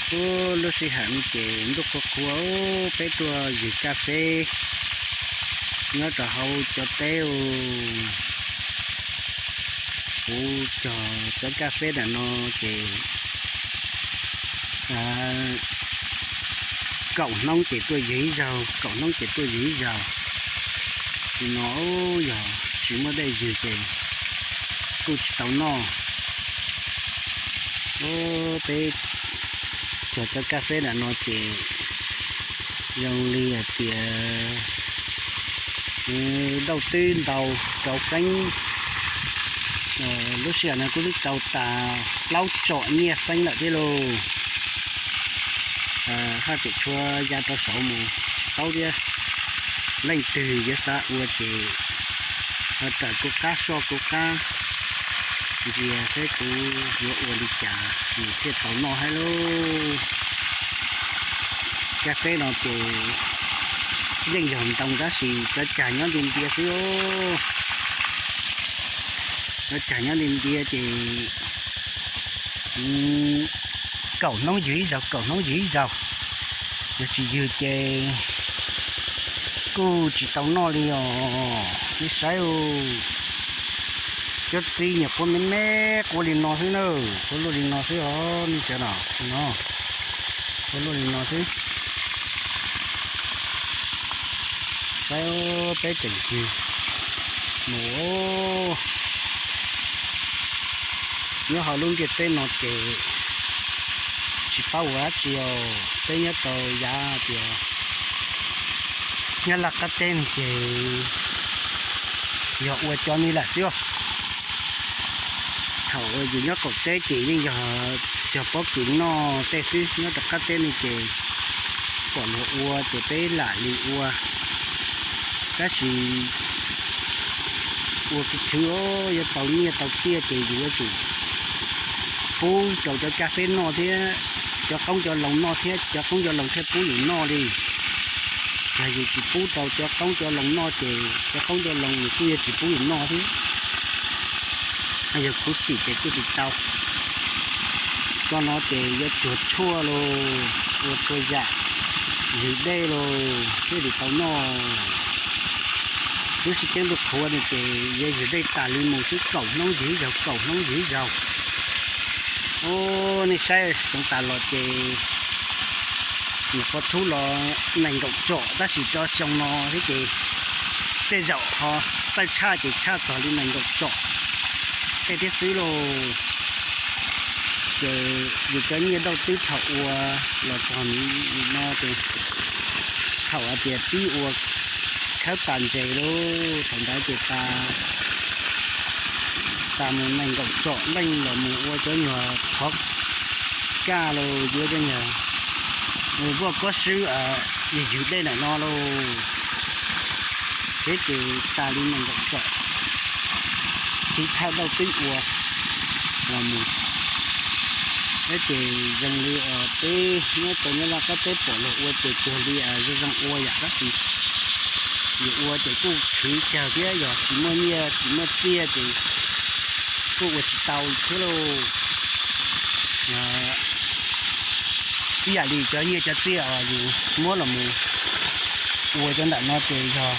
Ub, lub sij hawm no ces ntuj qhuav qhuav, peb tuaj ywg kaj feb nyob rau hauv cov teb u. Kuv cog cov kaj feb ntawm no ces kaum hnub ces tuaj ywg ib zaug, kaum hnub ces tuaj ywg ib zaug. Nim no yog tsis muaj dej ywg ces kuj tsis tau noj. Ub, peb cog cov kaj feb ntawm no ces zoo li hais tias dauj twb ntau rau feeb. Lub sij hawm no kuj twb tau tas plaub tsom nyiaj feeb lawm thiab lauj. Haj tseem tshuav ya rau saud mus paub thiab, leej twg yuav xav ua ces ho raws kuv qab soj kuv qab ntsia seb kuv yuav ua li cas nws thiaj tau noj thiab lauj. Kaj feb no ces yeej yog ntoo tab sis cov cag nyob nti ntia xwb. Cov cag nyob nti ntia ces kaum hnub ywg ib zaug, kaum hnub ywg ib zaug. Yog tsis ywg ces kuj tsis tau noj li os. Nej saib, cov txiv nyuam qhuav me me quaj li no xwb na, quaj luaj li no xwb os nej cov no, no, quaj luaj li no xwb. Saib, peb tseem ywg mus. Nyob hauv lub ntiaj teb no ces tsis paub ua dab tsi os, peb nyob rau yav tias nyob laj qab teb no ces yog ua cov ni lawm xwb os. Thaum yus nyob qaum teb ces yeej yog cog pob kws noj tej xwb, nyob rau qab teb no ces pom luag ua ces peb lam li ua. Tab sis ua khwv khwv os, yuav tau nyiaj tau txiaj ces yus yuav tsum pub rau cov kaj feb noj thiab cov qoob cov loo noj thiab cov qoob cov loo thiaj pub yus noj li. Yog yus tsis pub rau cov qoob cov loo noj ces cov qoob cov loo nws kuj yuav tsis pub yus noj thiab. Yog khuv xim ces kuj tsis tau. Tso no ces yuav cuag tshuaj los ua txhua yam, ywg dej los thiaj li tau noj. Lub sij hawm ntuj qhuav no ces yuav ywg dej tas li mus xwb, kaum hnub ywg ib zaug, kaum hnub ywg ib zaug. Ub, nej saib xyoo tas los ces nyuam qhuav thub los nees nkaum tsom tab sis tso xyoo no thiab ces tej zaum ho txawj tshaj ces tshaj txog li nees nkaum tsom tej thiab xwb lauj. Ces yus cov nyiaj dauj twb thaum ua los txog nim no ces thaum hais tias pib ua khawb pas ntses lauj, thaum ntawd ces tas mus nees nkaum tsom leej los mus ua cov nyuag qhov kaj los yuav cov nyuag mus vuaj kob swb ywg ywg dej ntawm no lauj. Thiab ces tas li nees nkaum tsom txiv thaij dauj twb ua los mus. Thiab ces zoo li peb nyob rau nyob laj qab teb pom luag ua ces cuag li zoo zoo ua yam tab sis yus ua ces kuj khwv kawg thiab, yog tsis muaj nyiaj tsis muaj txiaj ces kuj ua tsis tau thiab lauj. Ib yam li cov nyiaj cov txiaj uas yus muab los mus ua cov ntawm no ces yog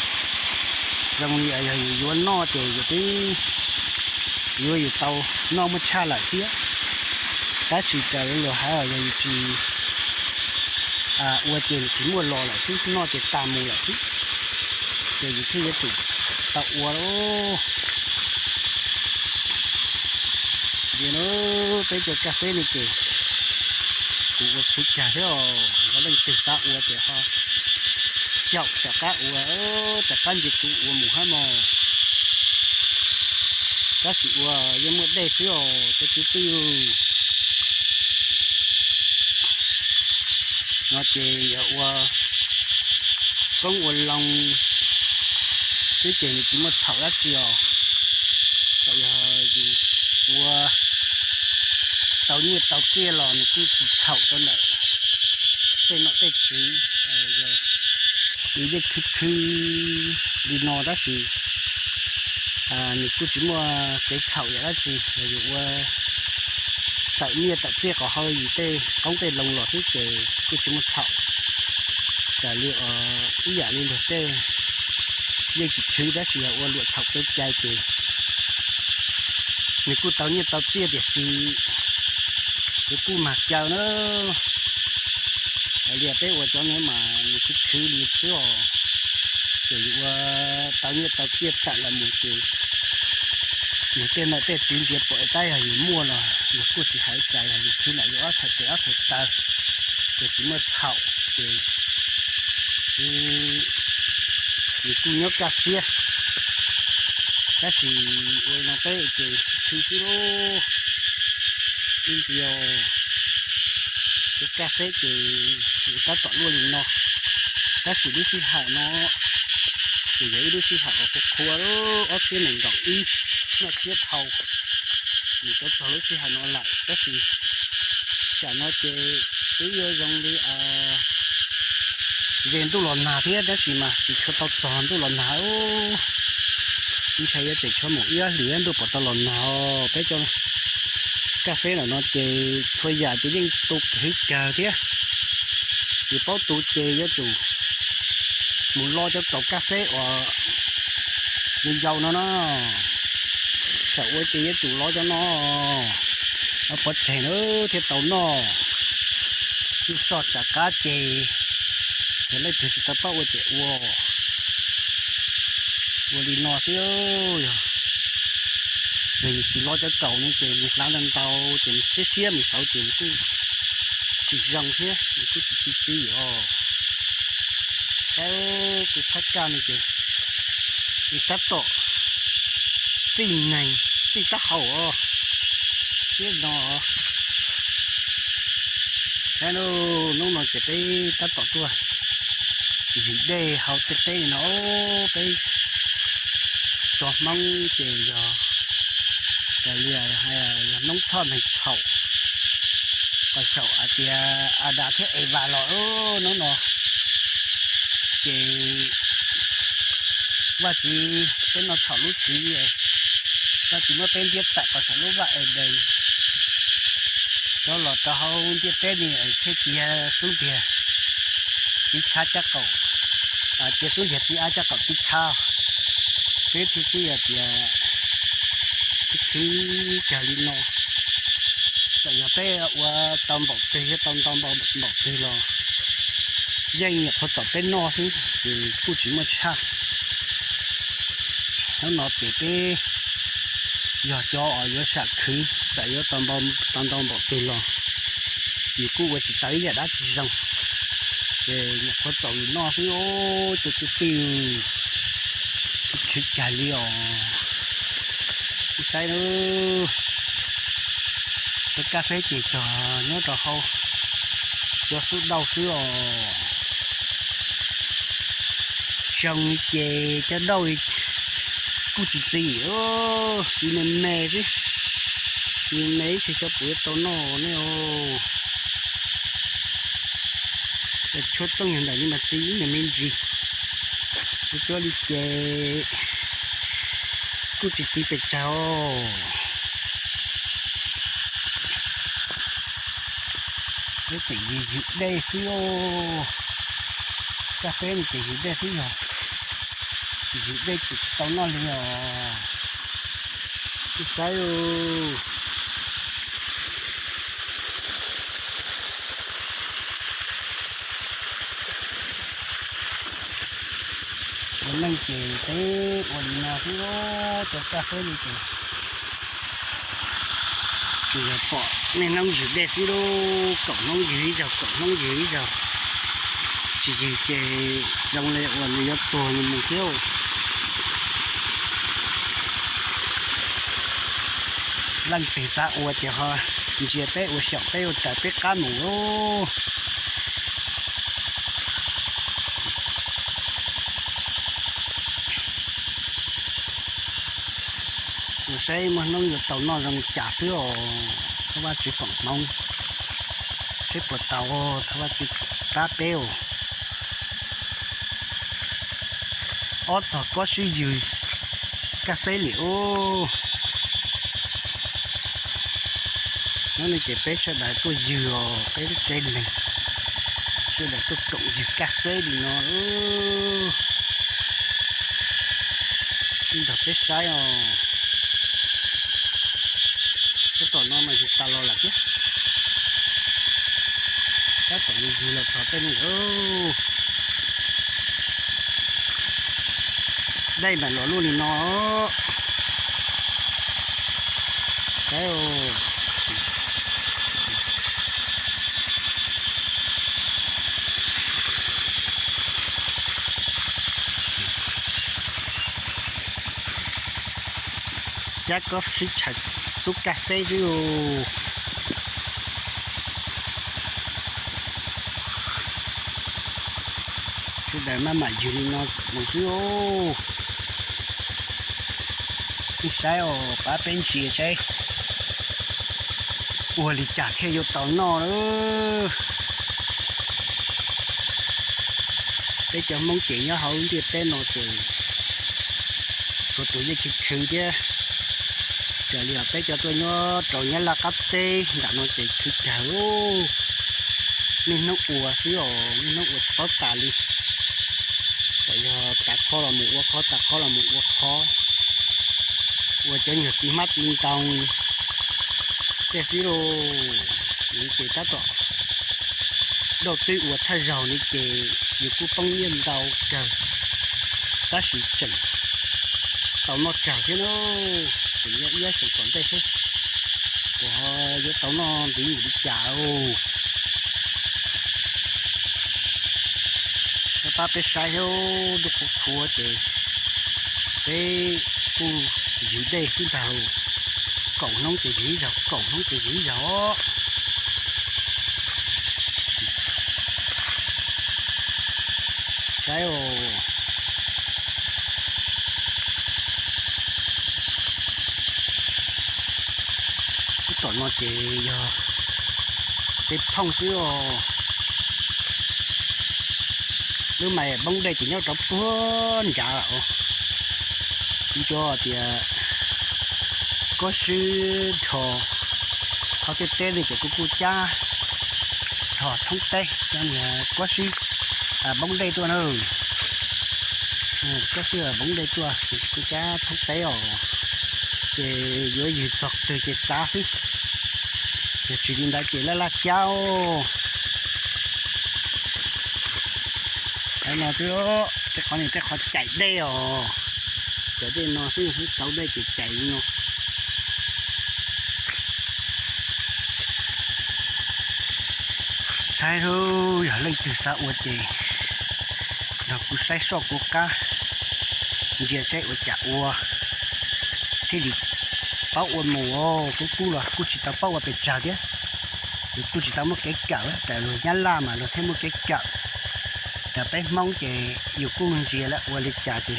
zoo li yog yus yuav noj ces yus twb yuav yus tau noj muaj tshaj lawm thiab. Tab sis raws li luag hais yog yus tsis ua ces nws tsis muaj los lawm xwb, noj ces tas mus lawm xwb. Ces yus thiaj yuav tsum tau ua lauj. Li no peb cov kaj feb no ces kuv ua khwv kag thiab os, leej twg xav ua ces ho xyaum rov qab ua, rov qab ntsia kuv ua mus hab mog. Tab sis ua yeej muaj dej xwb os cov kwv tij. No ces yog ua koob ua loo xwb ces nws tsis muaj txhaum dab tsi os. Txawm yog yus ua tau nyiaj tau txiaj los nws kuj tsis txhaum rau ntawm tej nom tej tswv. Yus yeej khwv khwv li no tab sis nws kuj tsis muaj kev txhaum yam dab tsi, yog yus ua tawm nyiaj tawm txiaj qhov hauv yus tej qoob tej loo los xwb ces kuj tsis muaj txhaum. Raws li ib yam li luag tej yeej tsis khwv tab sis yog ua luam txhaum kev cai ces nws kuj tau nyiaj tau txiaj tiam sis nws kuj mag caw na. Raws li peb ua cov no mas nws kuj khwv li xwb os. Ces yus ua tau nyiaj tau txiaj tawm los mus ces yus tej ntawm tej txiv ntsia pom tab yog yus muaj los yus kuj tsis hais cas, yog yus khwv lam yus ob txhais tes ob txhais taw ces tsis muaj txhaum ces yus kuj nyob kaj siab. Tab sis ua li no peb ces khwv xwb lauj. Ib ntsis cov kaj feb ces yus tab tom luaj li no, tab sis lub sij hawm no ces yog ib lub sij hawm uas qhuav qhuav, ob txhiab nees nkaum ib, noj tsiab dhau, nws tau txog lub sij hawm no lawm tab sis tsam no ces twb yuav zoo li ze ntuj los nag thiab tab sis mas tsis tshua tau txog ntuj los nag. Ntshai yuav tseem tshuav mus ib ob hlis ntuj puas tau los nag. Peb cov kaj feb ntawm no ces txhua yam ces yeej tu kev kawg thiab. Yus paub tu ces yuav tsum mus lo cov kaus kaj feb uas yau yau no na. Txawm ua ces yuav tsum lo cov no, pov tseg na thiaj tau noj. Ib soj tsam qab ces yog leej twg tsis tau paub ua ces ua, ua li no xwb. Yog, yog yus tsis lo cov kaus no ces nws hlav ntau ntau ces nws siab siab mus xauv ces nws kuj tsis zoo thiab nws kuj tsis ci txiv os. Saib kuv thab kaj no ces nws tab tom txij neeg txij taub hau os. Thiab no saib, hnub no ces peb tab tom tuaj ywg dej hauv tej teb no, peb tsoom Hmoob ces yog raws li yog Hmoob Thoj Neeg Txhaum, pas xyaum hais tias Adas thiab Evas los hnub no ces Vajtswv peb noj txhaum lub txiv, Vajtswv muab peb ntiab tawm pas xyaum lub vaj Edees rov los rau hauv ntiaj teb ni, thiaj cia xub ntiag txiv tshav caj qaum, cia xub ntiag txiv av caj qaum tib tshab, peb thiaj sib hais tias khwv khwv kawg li no. Txawm yog peb ua tau npaum twg thiab tau ntau npaum twg los yeej nyuam qhuav txaus peb noj xwb ces kuj tsis muaj tshaj. Hnub no ces peb yog cov uas yuav sam khwv, txawm yuav tau ntau npaum twg los yus kuj ua tsis tau ib yam dab tsi zoo, ces nyuam qhuav txaus yus noj xwb os cov kwv tij. Khwv kawg li os. Saib, cov kab feb ces txog nyob rau hauv cov xub dauj xwb os. Zoo li ces cov dauj kuj tsis txi, txi me me xwb. Txi me me ib tsam xyov puas yuav tau noj ne os. Cov tshuab txooj yog ntawm li mas txi ib me me ntsis, cuab cuab li ces kuj tsis txi pes tsawg os. Peb tseem ywg dej xwb os. Kab feb no ces ywg dej xwb yog, ywg dej ces tsis tau noj li os. Saib, ua neej ces peb ua li no xwb, cov kab feb li ces tsuas yog pom niaj hnub ywg dej xwb lauj, kaum hnub ywg ib zaug, kaum hnub ywg ib zaug. Tsis ywg ces zoo li uas nws yuav tuag mus thiab. Leej twg xav ua ces ho ntsia peb ua xyaum peb ua raws peb qab mus lauj. Ua saib muaj hnub yuav tau noj zoo li cas xwb os. Thov Vajtswv foom hmoov saib puas tau, thov Vajtswv pab peb os. Ob txog kob swb ywg kab feb li ub. Hnub no ces peb sawv daws tuaj ywg os, peb lub tsev neeg sawv daws tuaj koom ywg kaj feb li no. Sib nrog peb saib os. Tab tom no mas yug tas los lawm thiab. Tab tom ywg los txog tej no. Dej mam los luaj li no. Saib os. Cab kob sib tshais xub kaj feb xwb os. Sawv daws maj mam ywg li no mus xwb os. Nej saib os, pab peb ntsia saib ua li cas thiaj yuav tau noj lawm. Peb cov Hmoob ces nyob hauv ntiaj teb no ces txhua tus yeej khwv khwv thiab. Raws li os peb cov tuaj nyob rau Nyab Laj qab teb nram no ces khwv kawg. Niaj hnub ua xwb os, niaj hnub ua tsis paub tas li. Txawm yog tas qhov los mus ua qhov, tas qhov los mus ua qhov, ua cov nyuag txiv hmab txiv ntoo tej xwb lauj. Ces tab tom dauj twb ua thawj zaug li ces yus kuj poob nyiaj ntau kawg, tab sis tseem tau noj tsawg thiab na. Tseem yog ib xyoos tom ntej xwb, puas yuav tau noj ntev npaum li cas lauj. Pab peb saib thiab, ntuj qhuav qhuav ces peb kuj ywg dej xwb ntag. Kaum hnub ces ywg ib zaug, kaum hnub ces ywg ib zaug. Saib os. Ub, tom no ces yog tej phooj xwb os. Lub mas poob dej ces nyob rau puag nrad lawm. Kuv cov tias kob swb dhos qhov tej teb li ces kuv kuj cab dhos thoob teb, cov niag kob swb poob dej tuaj na. Kob swb poob dej tuaj ces kuj cab thoob teb os. Ces yuav ywg txog twg ces xav xwb. Yog tsis li ntawd ces laj laj cab. Qhov no xwb, tej qhov no tej qhov cais dej os. Cov dej no xwb, tau dej ces cais li no. Saib, yog leej twg xav ua ces nrog kuv saib soj kuv qab, ntsia saib ua cas ua thiaj li paub ua mus. Kuv kuj los kuj tsis tau paub ua pes tsawg thiab, yus kuj tsis tau muaj kev kawm, raws luag Nyab Laj mas luag thiaj muaj kev kawm. Raws peb Hmoob ces yus kuj ntsia lawv ua li cas ces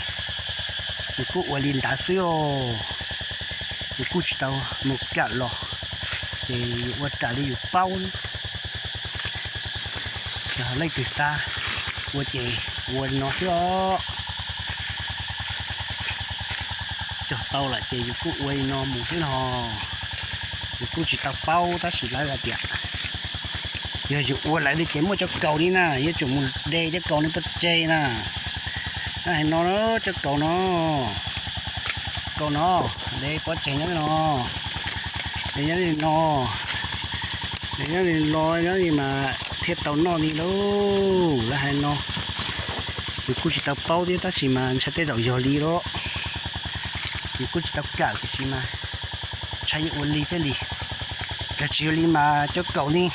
yus kuj ua li ntawd xwb os. Yus kuj tsis tau mus kawm los ces yus ua raws li yus paub. Yog leej twg xav ua ces ua li no xwb os. Cog tau lawm ces yus kuj ua li no mus xwb no. Yus kuj tsis tau paub tab sis lawv hais tias yog yus ua lawv li ces muaj cov kaus li na, yuav tsum mus de cov kaus no pov tseg na. Hais no, cov kaus no, kaus no, de pov tseg nyob no, de nyob li no, de nyob li no, nyob li mas thiaj tau noj li lauj. Lawv hais no, yus kuj tsis tau paub thiab tab sis mas ntshai tej zaum yog li los, yus kuj tsis tau kawm tiam sis mas ntshai yuav ua li thiaj li. Yog tsis ua li mas cov kaus ni,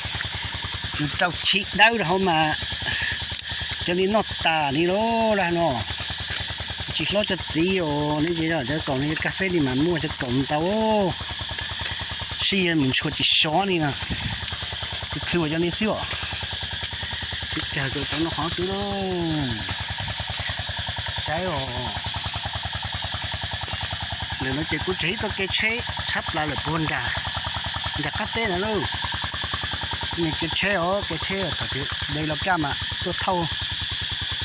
yus rau chim dawb rau hauv mas cov ni noj tas li lauj. Lawv no tsis hlob cov txiv os, ne ces cov kaus no yog kas feb li mas muaj cov kaus ntau, sib mus ntshua tsis so li no. Khwv khwv ua cov ni xwb os, khwv kawg rau cov no qhov xwb lauj. Saib os. Ntawm no ces kuv tseg ib txoj kev tsheb tshab plaws lawm puag nram, nram qab teb na lauj. Kev tsheb os, kev tsheb thaum twg de los kaj mas tuaj thauj,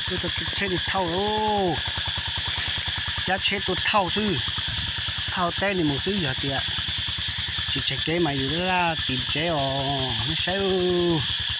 tuaj txoj kev tsheb li thauj lauj. Cab tsheb tuaj thauj xwb, thauj teb li mus xwb. Yog tias Tim tsev kev mas yus laj laj tim tsev os, nej saib.